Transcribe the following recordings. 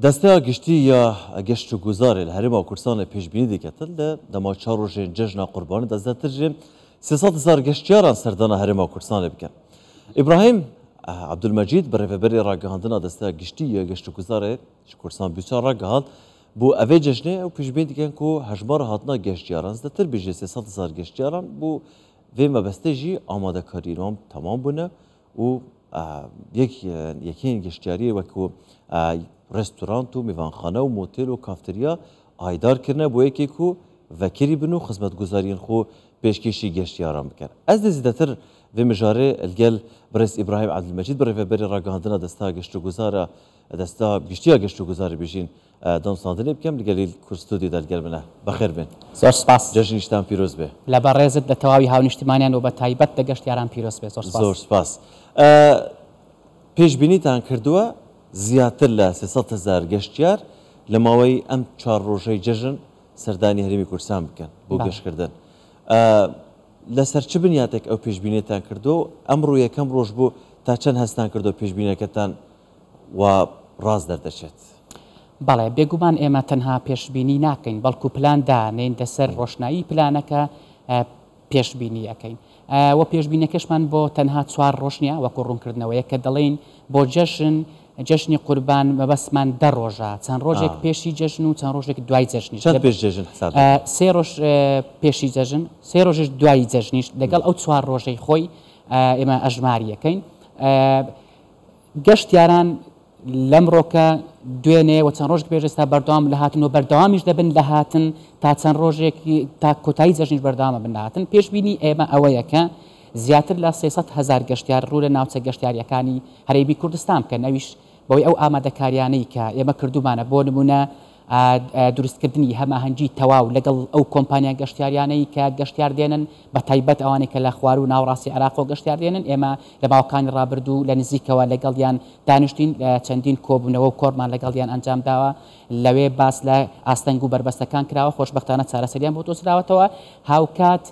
دەستەیا گشتی یا گەشت و گوزارê li Herêma Kurdistanê pêşbînî diketin li dema çar rojên cejna Qurbanê de zêdetir ji 300 hezar geştyaran serdana Herêma Kurdistanê bikin. Îbrahîm Ebdulmecîd birêveberê ragihandina Desteya Giştî ya Geşt û Guzarê ji Kurdistan Bûsa ragihand bo evê cejnê ew pêşbînî dikin ku hejmara hatina geştyaran zêdetir bî ji 300 hezar geştyaran bo vê mebestê jî amadekariyên wan temam bûne û yek yekên geştyariyê wekû restorant û mêvanxane û motêl û kafteriya aydar kirine bo yekê ku vekirî bin û xizmetguzariyên xwe pêşkêşî geştyaran bikin. Ez dê zêdetir vê mijarê li gel birêz Îbrahîm Ebdulmecîd birêveberê ragihandina Desteya Geştûguzara Desteya Giştî ya Geştûguzarê bijîn danûstandinê bikem li gel Kurd Studyo de li gel min e. Bexêr bên. زۆر سپاس. جەژنی شتان پیرۆز بێ. لە بەڕێزت لە تەواوی هاونیشتیمانیان و بە تایبەت لە گەشتیاران پیرۆز بێ. زۆر سپاس. زۆر سپاس. پێشبینیتان کردووە زیاتر لە 300 هەزار گەشتیار لە ماوەی ئەم چوار ڕۆژەی جەژن سەردانی هەرێمی کوردستان بکەن بۆ گەشتکردن. لەسەر چ بنیاتێک ئەو پێشبینیتان کردووە و ئەمڕۆ یەکەم ڕۆژ بوو تا چەند هەستان کردووە پێشبینەکەتان و ڕاست دەردەچێت؟ بەڵێ، بێگومان ئێمە تەنها پێشبینی ناکەین، بەڵکو پلان دانێین لەسەر ڕۆشنایی پلانەکە پێشبینی ئەکەین و پێشبینەکەشمان بۆ تەنها چوار ڕۆژ نییە، وەکو ڕوونکردنەوەیە کە دەڵێین بۆ جەژن، جەژنی قوربان مەبەستمان 10 ڕۆژە، چەند ڕۆژێک پێشی جەژن و چەند ڕۆژێک دوای جەژنیش. چەند پێش جەژن حساب دەکەن؟ سێ ڕۆژ پێشی جەژن، سێ ڕۆژیش دوای جەژنیش لەگەڵ ئەو چوار ڕۆژەی خۆی ئێمە ئەژماریەکەین. گەشتیاران لەمڕۆکە دوێنێ و چەند ڕۆژێک پێش ئێستا بەردەوام لە هاتن و بەردەوامیش دەبن لە هاتن تا چەند ڕۆژێک تا کۆتایی جەژنیش بەردەوامە بن لە هاتن. پێشبینی ئێمە ئەوەیە کە زیاتر لە 300 هەزار گەشتیار ڕوو لە ناوچە گەشتیاریەکانی هەرێمی کوردستان بکەن، ئەویش بەوەی ئەو ئامادەکاریانەی کە ئێمە کردومانە، بۆ نمونە دروستکردنی هەماهەنگی تەواو لەگەڵ ئەو کۆمپانیا گەشتیاریانەی کە گەشتیار دێنن، بە تایبەت ئەوانەی کە لە خوار و ناوەڕاستی عێراقەوە گەشتیار دێنن. ئێمە لە ماوەکانی ڕابردوو لە نزیکەوە لەگەڵیان دانیشتین، چەندین کۆبوونەوە و کۆڕمان لەگەڵیان ئەنجام داوە، لەوێ باس لە ئاستەنگ و بەربەستەکان کراوە، خۆشبەختانە چارەسەریان بۆ دۆزراوەتەوە. هاوکات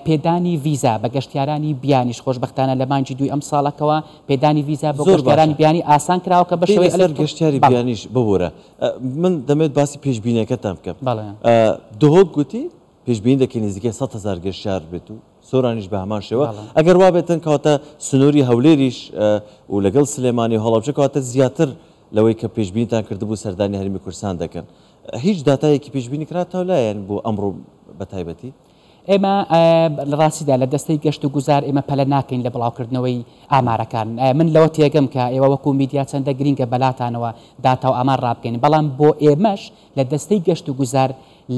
پێدانی ڤیزا بە گەشتیارانی بیانیش خۆشبەختانە لە مانگی دووی ئەم ساڵەکەوە پێدانی ڤیزا بۆ گەشتیارانی بیانی ئاسان کراوە کە بە شێوەی لەسەر گەشتیاری بیانیش ببورە من دەمێت باسی پێشبینەکەتان بکەم. دهۆک گوتی پێشبینی دەکەین نزیکەی 100 هەزار گەشتیار بێت و سۆرانیش بە هەمان شێوە. ئەگەر وا بێتن کەواتە سنووری هەولێریش و لەگەڵ سلێمانی و هەڵەبجە کەواتە زیاتر لەوەی کە پێشبینیتان کردبوو سەردانی هەرێمی کوردستان دەکەن. هیچ داتایەکی پێشبینی کراتەوە لایەن بۆ ئەمڕۆ بە تایبەتی؟ ئێمە لە ڕاستیدا لە دەستەی گەشت و گوزار ئێمە پەلە ناکەین لە بڵاوکردنەوەی ئامارەکان. من لەوە تێگەم کە ئێوە وەکو میدیا چەندە گرینگە بەلاتانەوە داتا و ئامار ڕابگەین، بەڵام بۆ ئێمەش لە دەستەی گەشت و گوزار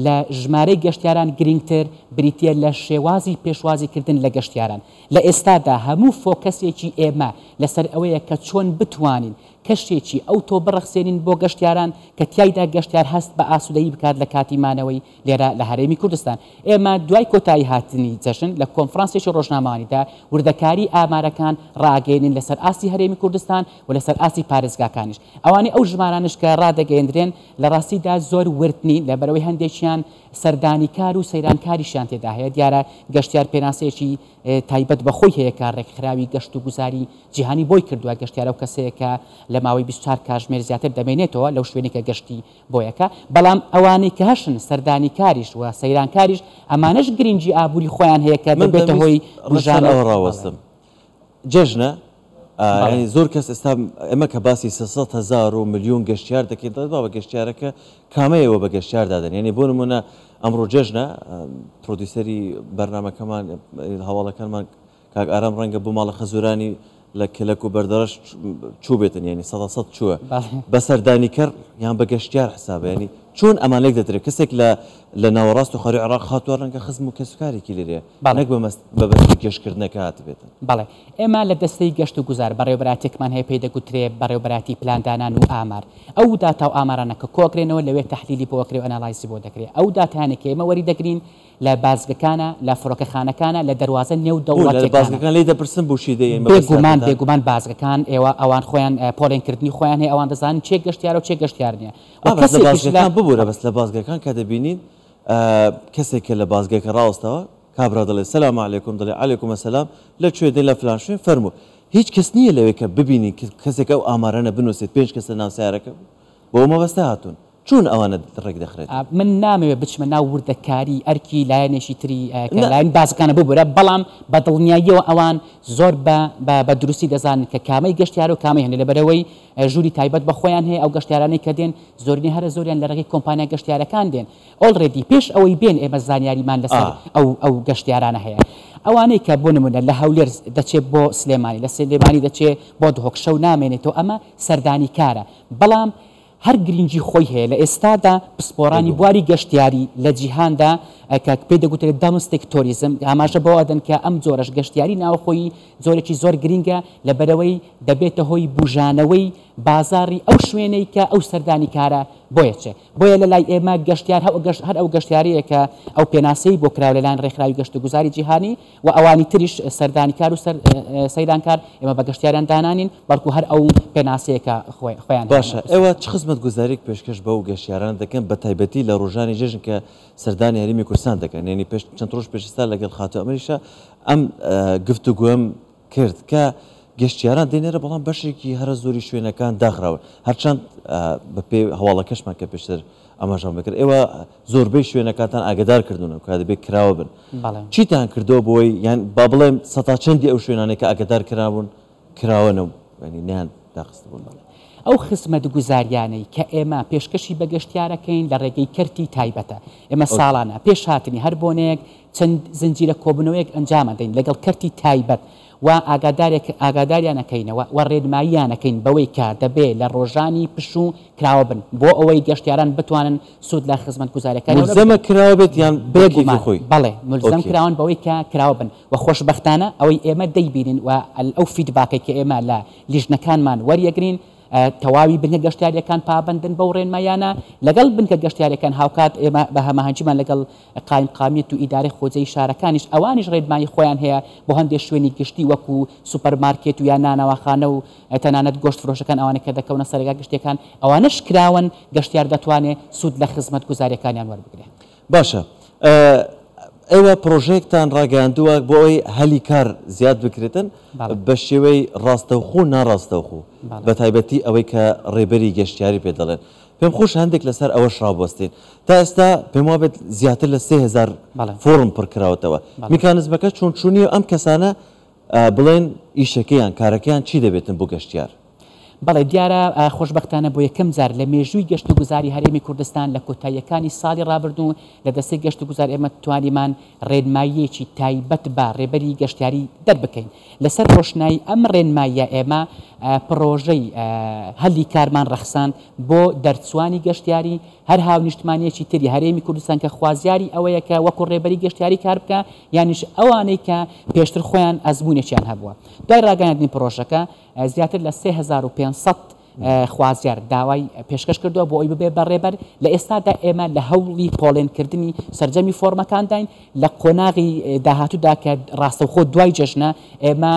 لە ژمارەی گەشتیاران گرینگتر بریتییە لە شێوازی پێشوازیکردن لە گەشتیاران. لە ئێستادا هەموو فۆکەسێکی ئێمە لەسەر ئەوەیە کە چۆن بتوانین کەشێکی ئەوتۆ بڕەخسێنین بۆ گەشتیاران کە تیایدا گەشتیار هەست بە ئاسوودەیی بکات لە کاتی مانەوەی لێرە لە هەرێمی کوردستان. ئێمە دوای کۆتایی هاتنی جەژن لە کۆنفرانسێکی ڕۆژنامەوانیدا وردەکاری ئامارەکان ڕاگەیەنین لەسەر ئاستی هەرێمی کوردستان و لەسەر ئاستی پارێزگاکانیش. ئەوانەی ئەو ژمارانەش کە ڕادەگەیەندرێن لە ڕاستیدا زۆر ورد نین، لەبەرئەوەی هەندێکیان سەردانیکار و سەیرانکاریشیان تێدا هەیە. دیارە گەشتیار پێناسەیەکی تایبەت بە خۆی هەیە کە ڕێکخراوی گەشت و گوزاری جیهانی بۆی کردووە. گەشتیار ئەو کەسەیە کە لە ماوەی 24 کاژمێر زیاتر دەمێنێتەوە لەو شوێنەی کە گەشتی بۆ یەکە، بەڵام ئەوانەی کە هەشن سەردانیکاریش و سەیرانکاریش ئەمانەش گرنگی ئابووری خۆیان هەیە کە من دەبێتە دەمویست هۆی لەسەر بوژانەوە. ئەوە ڕاوەستم. جەژنە یانی زۆر کەس ئێستا ئێمە کە باسی 300 هەزار و ملیۆن گەشتیار دەکەین دەڵێت بابە گەشتیارەکە کامەیەوە بە گەشتیار دادەن یعنی بۆ نمونە ئەمڕۆ جەژنە پرۆدیوسەری بەرنامەکەمان هەواڵەکانمان کاک ئارام ڕەنگە بۆ ماڵە خەزورانی لە کلک و بەردەڕەش چووبێتن یعنی سەدا سەد چووە بە سەردانیکەر یان بە گەشتیار حسابە یعنی چۆن ئەمان لێک دەدرێت کەسێک لە لە ناوەڕاست و خەری عێراق هاتووە ڕەنگە خزم و کەسوکارێکی لێرەیە نەک بە مەبەستی گەشتکردنەکە هاتبێتن. بەڵێ ئێمە لە دەستەی گەشت و گوزار بەڕێوەبەرایەتیەکمان هەیە پێی دەگوترێ بەڕێوەبەرایەتی پلاندانان و ئامار. ئەو داتا و ئامارانە کە کۆئەکرێنەوە لەوێ تەحلیلی بۆ ئەکرێ و ئەنالایزی بۆ دەکرێ. ئەو داتایانەی کە ئێمە وەری دەگرین لە بازگەکانە، لە فڕۆکەخانەکانە، لە دەروازە بۆ لە نێودەوڵەتیەکانە. بازگەکان لێی دەپرسن بۆچی دێین مەبەستیان بێگومان دەدات؟ بێگومان بازگەکان ئێوە ئەوان خۆیان پۆلێنکردنی خۆیان هەیە ئەوان دەزانن کێ گەشتیارە و کێ گەشتیار نییە و ئا بەس لە کەسێکیش لە بازگەکان ببورە بەس لە بازگەکان کە دەبینین کەسێک کە لە بازگەکە ڕاوەستاوە کابرا دەڵێ سلام علیکم دەڵێ علیکم السلام لە کوێ دێن لە فلان شوێن فەرموو. هیچ کەس نییە لەوێ کە ببینی کەسێک ئەو ئامارانە بنووسێت پێنج کەس لە ناو سەیارەکە بوو بۆ ئەو مەبەستە هاتوون. چۆن ئەوانە ڕێک دەخرێت؟ من نامەوێت بچمە ناو وردەکاری ئەرکی لایەنێکی تری کە لایەن بازرگانە ببورە، بەڵام بە دڵنیاییەوە ئەوان زۆر بە بە دروستی دەزانن کە کامەی گەشتیارە و کامەی هەنە لەبەرئەوەی ژووری تایبەت بە خۆیان هەیە، ئەو گەشتیارانەی کە دێن زۆرینەی هەرە زۆریان لە ڕێگەی کۆمپانیا گەشتیارەکان دێن، already پێش ئەوەی بێن ئێمە زانیاریمان لەسەر ئەو ئەو گەشتیارانە هەیە. ئەوانەی کە بۆ نمونە لە هەولێر دەچێ بۆ سلێمانی، لە سلێمانی دەچێ بۆ دهۆک شەو نامێنێتەوە ئەمە سەردانیکارە، بەڵام هەر گرینگی خۆی هەیە لە ئێستادا پسپۆرانی بواری گەشتیاری لە جیهاندا کە پێی دەگوترێت domestic tourism ئاماژە بەوە دەن کە ئەم جۆرەش گەشتیاری ناوخۆیی جۆرێکی زۆر گرینگە لەبەرئەوەی دەبێتە هۆی بوژانەوەی بازاڕی ئەو شوێنەی کە ئەو سەردانیکارە بۆی ئەچێ بۆیە لە لای ئێمە گەشتیار هەر ئەو گەشتیارەیە کە ئەو پێناسەی بۆ کراوە لەلایەن ڕێکخراوی گەشتوگوزاری جیهانی و ئەوانی تریش سەردانیکار و سەیرانکار ئێمە بە گەشتیاریان دانانین بەڵکو هەر ئەو پێناسەیە کە خۆیان باشە ئێوە چ خزمەتگوزاریەک پێشکەش بەو گەشتیارانە دەکەن بە تایبەتی لە ڕۆژانی جەژن کە سەردانی هەرێمی کوردستان دەکەن یعنی پێش چەند ڕۆژ پێش ئێستا لەگەڵ خاتوو ئەمریشا ئەم گفتوگۆم کرد کە گەشتیاران دێنێرە بەڵام بەشێکی هەرە زۆری شوێنەکان داخراون هەرچەند بەپێی هەواڵەکەشمان کە پێشتر ئاماژەم بکرد ئێوە زۆربەی شوێنەکانتان ئاگدار کردوون کە دەبێت کراوە بن چیتان کردووە بۆی یان با بڵێم سەتا چەندی ئەو شوێنانەی کە ئاگدار کرابوون کراوەن و ینی نیان داخستبوون؟ ئەو خزمەتگوزاریانەی کە ئێمە پێشکەشی بە گەشتیارەکەین لە ڕێگەی کەرتی تایبەتە ئێمە ساڵانە پێش هاتنی هەر بۆنەیەک چەند زنجیرە کۆبوونەوەیەک ئەنجام ئەدەین لەگەڵ کەرتی تایبەت و ئاگادارێک ئاگاداریان ئەکەینەوە و ڕێنماییان ئەکەین بەوەی کە دەبێ لە ڕۆژانی پشوو کراوە بن بۆ ئەوەی گەشتیاران بتوانن سوود لە خزمەتگوزاریەکانی مولزەمە کراوە بێت یان بە کەیفی خۆی؟ بەڵێ مولزەم کراون بەوەی کە کراوە بن و خۆشبەختانە ئەوەی ئێمە دەیبینین و ئەو feedback ەی کە ئێمە لە لیژنەکانمان وەریەگرین تەواوی بنکە گەشتیاریەکان پابەندن بەو ڕێنماییانە، لەگەڵ بنکە گەشتیاریەکان هاوکات ئێمە بە هەماهەنگیمان لەگەڵ قایمقامیەت و ئیدارەی خۆجێی شارەکانیش ئەوانیش ڕێنمایی خۆیان هەیە بۆ هەندێ شوێنی گشتی وەکو سوپەر مارکێت و یا نانەواخانە و تەنانەت گۆشت فرۆشەکان ئەوانەی کە دەکەونە سەر ڕێگا گشتیەکان ئەوانەش کراوەن گەشتیار دەتوانێ سوود لە خزمەتگوزاریەکانیان وەربگرێ. باشە ئێوە پڕۆژەیەکتان ڕاگەیاندووە بۆ ئەوەی هەلی کار زیاد بکرێتن بە شێوەی ڕاستەوخۆ و ناڕاستەوخۆ بە تایبەتی ئەوەی کە ڕێبەری گەشتیاری پێ دەڵێن پێم خۆشە هەندێک لەسەر ئەوەش ڕابوەستین تا ئێستا پێم وابێت زیاتر لە 3000 فۆرم پڕکراوەتەوە میکانزمەکە چۆن چوونی ئەم کەسانە بڵێن ئیشەکەیان کارەکەیان چی دەبێتن بۆ گەشتیار؟ بەڵێ دیارە خۆشبەختانە بۆ یەکەم جار لە مێژووی گەشتوگوزاری هەرێمی کوردستان لە کۆتاییەکانی ساڵی ڕابردوو لە دەستەی گەشتوگوزار ئێمە توانیمان ڕێنماییەکی تایبەت بە ڕێبەری گەشتیاری دەربکەین لەسەر ڕۆشنایی ئەم ڕێنماییە ئێمە پڕۆژەی هەلی کارمان ڕەخساند بۆ دەرچوانی گەشتیاری هەر هاونیشتمانیەکی تری هەرێمی کوردستان کە خوازیاری ئەوەیە کە وەکو ڕێبەری گەشتیاری کار بکا یانیش ئەوانەی کە پێشتر خۆیان ئەزموونێکیان هەبووە دوای ڕاگەیاندنی پڕۆژەکە زیاتر لە 3500 خوازیار داوای پێشکەش کردووە بۆ ئەوی ببێ بە ڕێبەر لە ئێستادا ئێمە لە هەوڵی پۆڵێنکردنی سەرجەمی فۆرمەکانداین لە قۆناغی داهاتوودا کە ڕاستەوخۆ دوای جەژنە ئێمە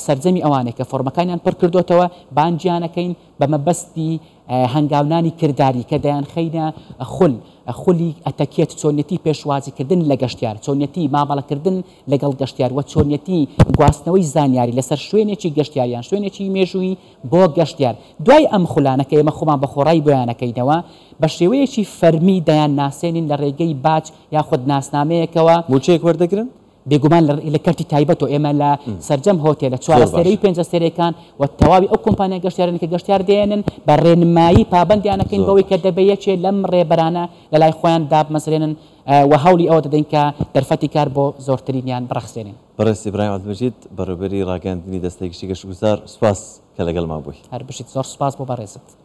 سەرجەمی ئەوانەی کە فۆرمەکانیان پڕ کردوتەوە بانگیانەکەین بە مەبەستی هەنگاونانی کرداری کە دەیانخەینە خول، خولی ئەتەکێت، چۆنیەتی پێشوازیکردن لە گەشتیار، چۆنیەتی مامەڵەکردن لەگەڵ گەشتیار و چۆنیەتی گواستنەوەی زانیاری لەسەر شوێنێکی گەشتیار یان شوێنێکی مێژوویی بۆ گەشتیار. دوای ئەم خولانە کە ئێمە خۆمان بە خۆڕایی بۆیانەکەینەوە، بە شێوەیەکی فەرمی دەیانناسێنین لە ڕێگەی باج یاخود ناسنامەیەکەوە. مووچەیەک وەردەگرن؟ بێگومان لە کەرتی تایبەتەوە ئێمە لە سەرجەم هۆتێلە چوار ئەستێرەیی و پێنج ئەستێرەیەکان و تەواوی ئەو کۆمپانیا گەشتیارانەی کە گەشتیار دێنن بە ڕێنمایی پابەندیان ئەکەین بەوەی کە دەبێ یەکێ لەم ڕێبەرانە لەلای خۆیان دابمەزرێنن و هەوڵی ئەوە دەدەین کە دەرفەتی کار بۆ زۆرترینیان بڕەخسێنین. بەڕێز ئیبراهیم عەبدولمەجید، بەڕێوەبەری ڕاگەیاندنی دەستەی گشتی گەشتوگوزار، سوپاس کە لەگەڵمان بووی. هەر بژیت، زۆر سوپاس بۆ بەڕێزت.